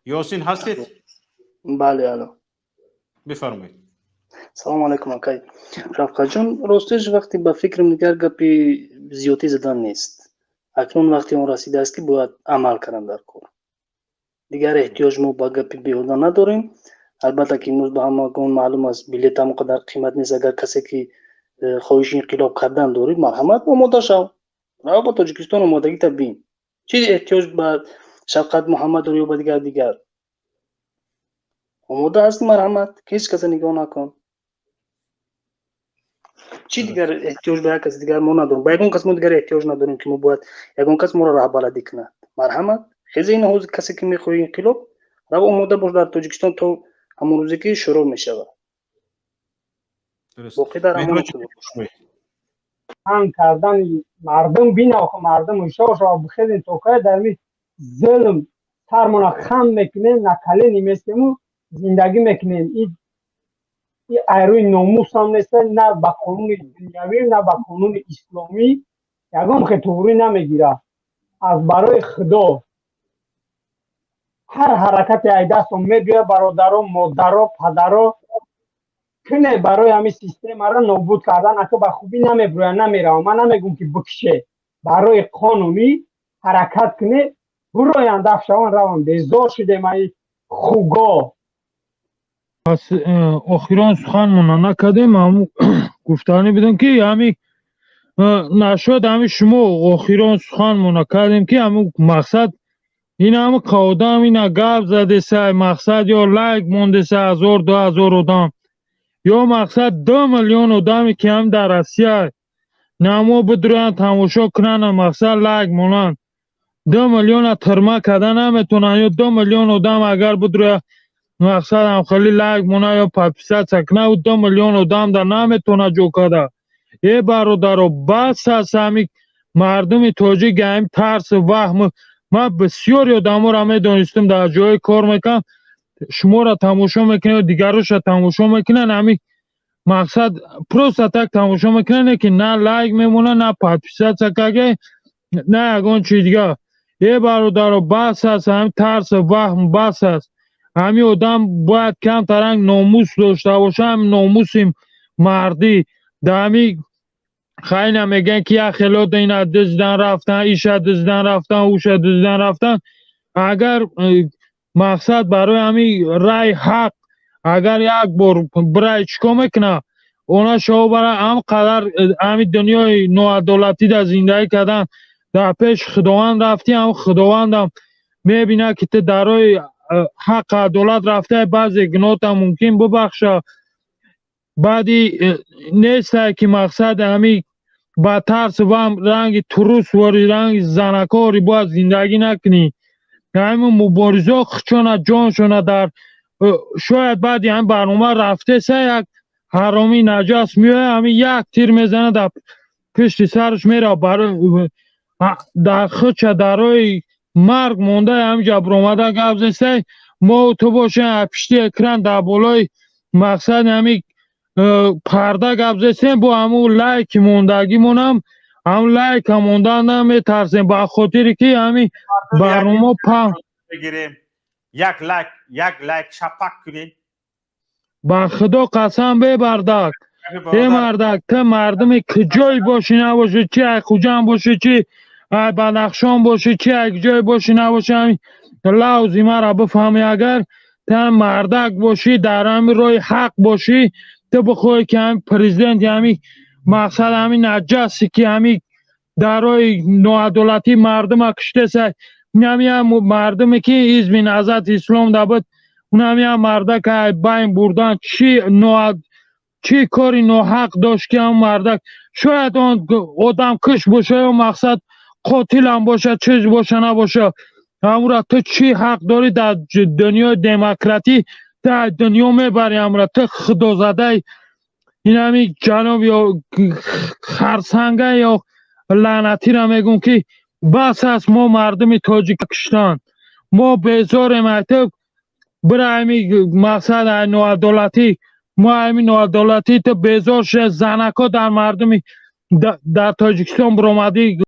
Ёсин, ҳастед? Бале, алло. Бифармоед. Салому алайкум, акай Шавқатҷон. Ростиш, вақте ба фикрам, дигар гапи зиёдӣ задан нест. Акнун вақти он расидааст, ки бояд амал кардан дар кор. Дигар эҳтиёҷ мо ба гапи беҳуда надорем. Албатта, ки имрӯз ба ҳамагон маълум аст, билет ҳам қадар қимат нест. Агар касе ки хоҳиши инқилоб кардан дорӣ, марҳамат, омода шав, рав ба Тоҷикистон, омодагита бин. Чӣ эҳтиёҷ ба Шавқат Муҳаммад дорӣ ё ба дигар? Омода ҳастӣ, марҳамат, ҳеҷ каса нигоҳ накун. Чӣ дигар эҳтиёҷ ба як каси дигар мо надорем? Ба ягон кас мо дигар эҳтиёҷ надорем, ки мо бояд ягон кас моро раҳбаладӣ кунад. Марҳамат, хезе, ин ҳозир касе ки мехоҳӣ инқилоб, рав, омода бош дар Тоҷикистон то ҳамон рӯзе ки шурӯъ мешавад. Боқӣ дар ҳамон. Ҳам кардани мардум бина, мардум ҳушёр шава, бихезем. То кай дар ми зулм сармона хам мекунем, на колени местему, зиндагӣ мекунем? И айрӯи номусам неста, на ба қонуни дунявӣ, на ба қонуни исломӣ ягон хел туғрӣ намегирад. Аз барои Худо, ҳар ҳаракате ай дастон мебиёяд, бародаро, модаро, падаро, куне барои ҳамин системаро нобуд кардан. Ака, ба хубӣ намебирояд, намеравам. Ман намегӯм, ки бикше, барои қонунӣ ҳаракат куне, буроянд, даф шаванд, раванд. Безор шудем ай хуго. Пас охирон суханмона накардем. Ҳаму гуфтанӣ будем, ки ҳами нашуд, ҳами шумо охирон суханмона кардем, ки ҳаму мақсад ин ҳаму одам ина гап задеса, мақсад ё лайк мондеса ҳазор, 2000 одам, ё мақсад 2 миллион одаме, ки ҳам дар Россия намо бидуранд, тамошо кунанд, мақсад лайк монанд. 2 миллиона тирма карда наметавонанд, ё 2 миллион одам агар бидуроя, мақсад ҳамхели лайк мона ё подписаться кунад, ӯ 2 миллион одам да наметавонад ҷо карда. Э, бародаро, бас аст. Ҳами мардуми тоҷик ҳами тарсу ваҳм. Ман бисёри одаморо медонистам, дар ҷое кор мекунам, шуморо тамошо мекунанд, дигароша тамошо мекунанд, ҳами мақсад просто так тамошо мекунанд, ки на лайк мемонад, на подписаться карда, на ягон чиз дигар. Э, бародаро, бас аст ҳами тарсу ваҳм, бас аст. Ҳами одам бояд камтаранг номус дошта боша, ҳами номуси мардӣ. Дар ҳами хайна мегӯянд, ки як хелода ина диздан рафтан, иша диздан рафтан, уша диздан рафтан. Агар мақсад барои ҳами рай ҳақ агар як бор бирай, чӣ кор мекунад? Она шоҳ бара ҳам қадар ҳами дунёи ноадолатӣ дар зиндагӣ кардан, дар пеши Худованд рафтӣ, ҳам Худовандам мебинад, ки ту дар роҳи ҳаққу адолат рафта, баъзе гуноҳта мумкин бубахша. Баъди нестае, ки мақсад ҳами ба тарсу ваҳм, ранги трус вори, ранги занакори бояд зиндагӣ накунӣ. Ҳамин муборизо хучона ҷоншона дар шояд баъди ҳамин барнома рафтеса, як ҳаромӣ наҷас меояд, ҳамин як тир мезанад дар пишти сараш, мерав дар хуча дар роҳи марг монда. Ҳаминҷа биромада гап зестай, мо ту бошем, пишти экран дар болои мақсади ҳамин парда гап зестем, бо ҳамун лайки мондагимонам, ҳамун лайка мондан наметарсем, ба хотире ки ҳамин барнома паҳн бигирем, як лайк, як лайк шапак кунем. Ба Худо қасам, бебардак, е мардак, ту мардуми куҷое бошӣ набошӣ, чи ай Хуҷанд бошӣ, чи ай Бадахшон бошӣ, чи ай ҷое бошӣ набошӣ, ҳамин лавзи маро бифаҳмӣ. Агар ту мардак бошӣ, дар ҳамин роҳи ҳақ бошӣ, ту бихоҳӣ, ки ҳамин президенти ҳамин мақсад, ҳамин наҷасе, ки ҳамин дар роҳи ноадолатӣ мардума куштеса, инам мардуме, ки ҳизби Наҳзати Ислом да буд, унам як мардак ай байн бурдан, чӣ кори ноҳақ дошт, ки ҳамн мардак шояд он одамкуш боша ё мақсад қотилам боша, чиз боша набоша, ҳамура ту чӣ ҳақ дорӣ дар дунёи демократӣ? Ту аз дунё мебарӣ ҳамура, ту худозадаи инами ҷаноб ё харсанга ё лаънатиро мегӯм, ки бас аст мо мардуми тоҷик куштан, мо безорем. Ай ту бира, ами мақсад ай ноадолатӣ, мо ами ноадолатӣ ту безор шуда, занако дар мардуми дар Тоҷикистон биромадӣ.